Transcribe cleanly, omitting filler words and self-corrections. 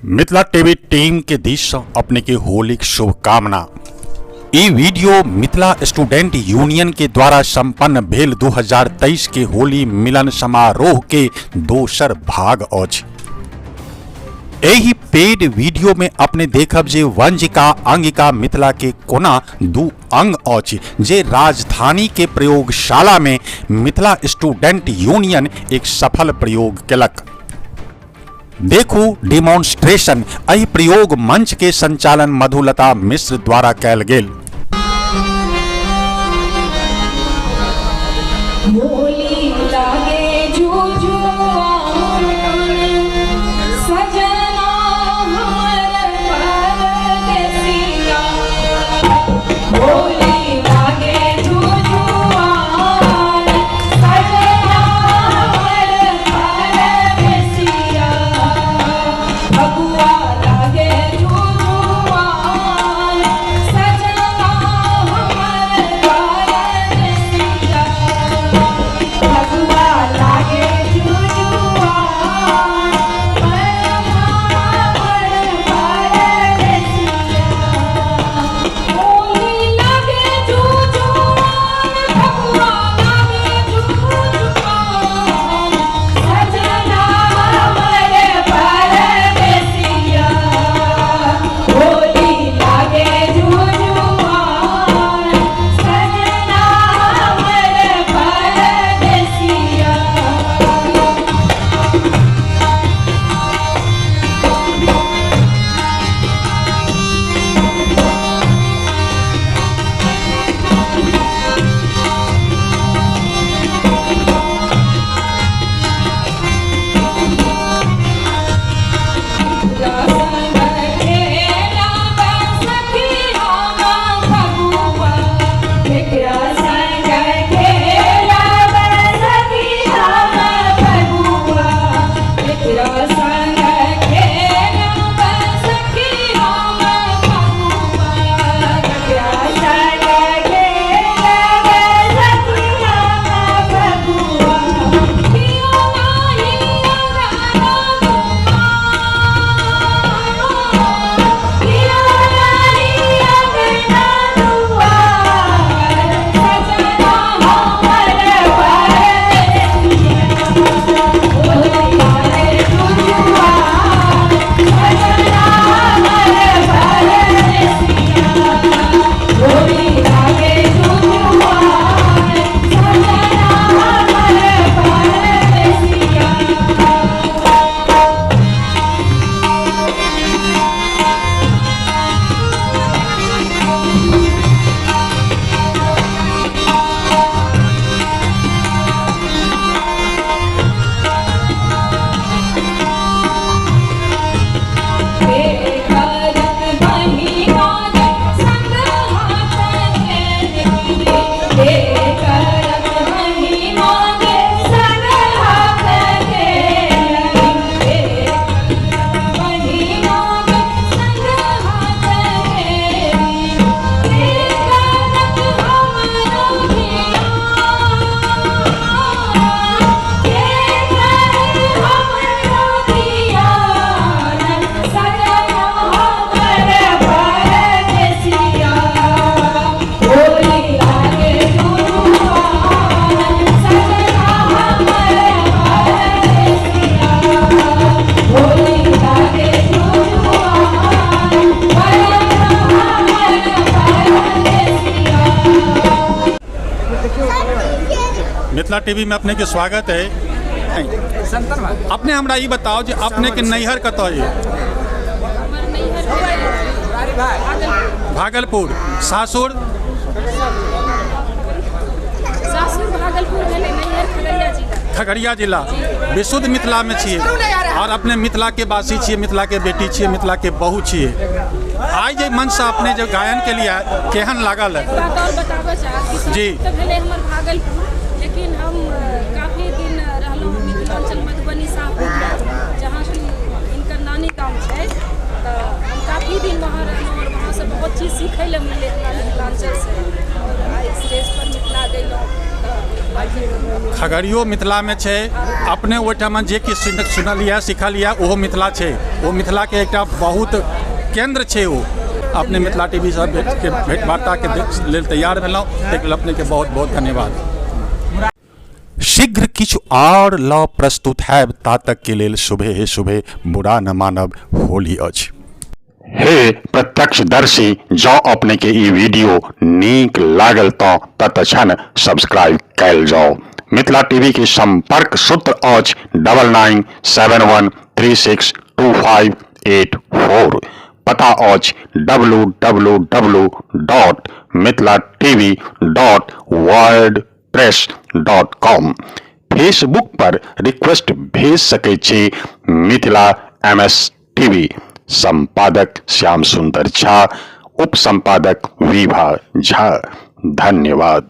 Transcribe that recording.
Mithila TV team के दिस सँ अपने के होलीक शुभकामना। ई वीडियो मिथिला स्टूडेंट यूनियन के द्वारा संपन्न भेल 2023 के होली मिलन समारोह के दोसर भाग अछि। एहि पेड वीडियो में अपने देखब जे वंजिका अंगिका मिथिला के कोना दू अंग अछि जे राजधानी के प्रयोगशाला में मिथिला स्टूडेंट यूनियन एक सफल प्रयोग केलक। देखू डिमॉन्स्ट्रेशन। एहि प्रयोग मंच के संचालन मधुलता मिश्र द्वारा कैल गेल। होली लागे झुझुआन सजना हमर परदेसिया, होली लागे झुझुआन सजना हमर परदेसिया, फगुआ लागे झुझुआन सजना हमर परदेसिया, फगुआ लागे झुझुआन हमर परदेसिया, होली लागे झुझुआन फगुआ लागे झुझुआन सजना हमर परदेसिया, होली लागे झुझुआन सजना हमर परदेसिया। मिथिला टीवी में अपने के स्वागत है। अपने हमरा ई बताओ जे अपने के नैहर कतऽ ये? भागलपुर। सासुर? सासुर भागलपुर भेलै, नैहर खगड़िया जिला। खगड़िया जिला। विशुद्ध मिथिला में छियै और अपने मिथिला के वासी छियै, मिथिला के बेटी छियै, मिथिला के बहू छियै। आइ जे मंच से अपने जे गायन के लिए केहन लागल है? एक बात और बताबऽ चाहब कि जी। सासुर तऽ भेलै हमर भागलपुर, लेकिन हम काफी दिन रहलहुँ मिथिलांचल मधुबनी साहपुरमे, जहाँ कि हिनकर नानी गाम छै। तऽ हम काफी दिन वहाँ रहलहुँ और वहाँसँ बहुत चीज सीखै लए मिललै हमरा मिथिलांचलसँ, और आइ स्टेज पर मिथिला गेलहुँ तऽ मिथिलांचल। खगड़ियो मिथिलामे छै। अपने ओहिठाम जे किछु सुनल यऽ, सिखल यऽ, ओहो मिथिला छै। ओ मिथिलाके एकटा बहुत केन्द्र छै। ओ अपने मिथिला टीवी सँ भेंट वार्ताके लेल तैयार भेलहुँ, ताहिके लेल अपनेके बहुत बहुत धन्यवाद। शीघ्र किछु आर लऽ प्रस्तुत हैब, ता तक के लेल शुभे हे शुभे, बुरा न मानब, होली अछि। हे प्रत्यक्षदर्शी, जँ अपने के ई वीडियो नीक लागल तँ तत्क्षण सब्सक्राइब कयल जाउ। मिथिला टीवी के संपर्क सूत्र अछि 9971362584। पता अछि W W W dot Mithila TV dot WordPress dot com. Facebook पर रिक्वेस्ट भेज सकै छी मिथिला एम एस टीवी। संपादक श्याम सुंदर झा, उप संपादक विभा झा। धन्यवाद।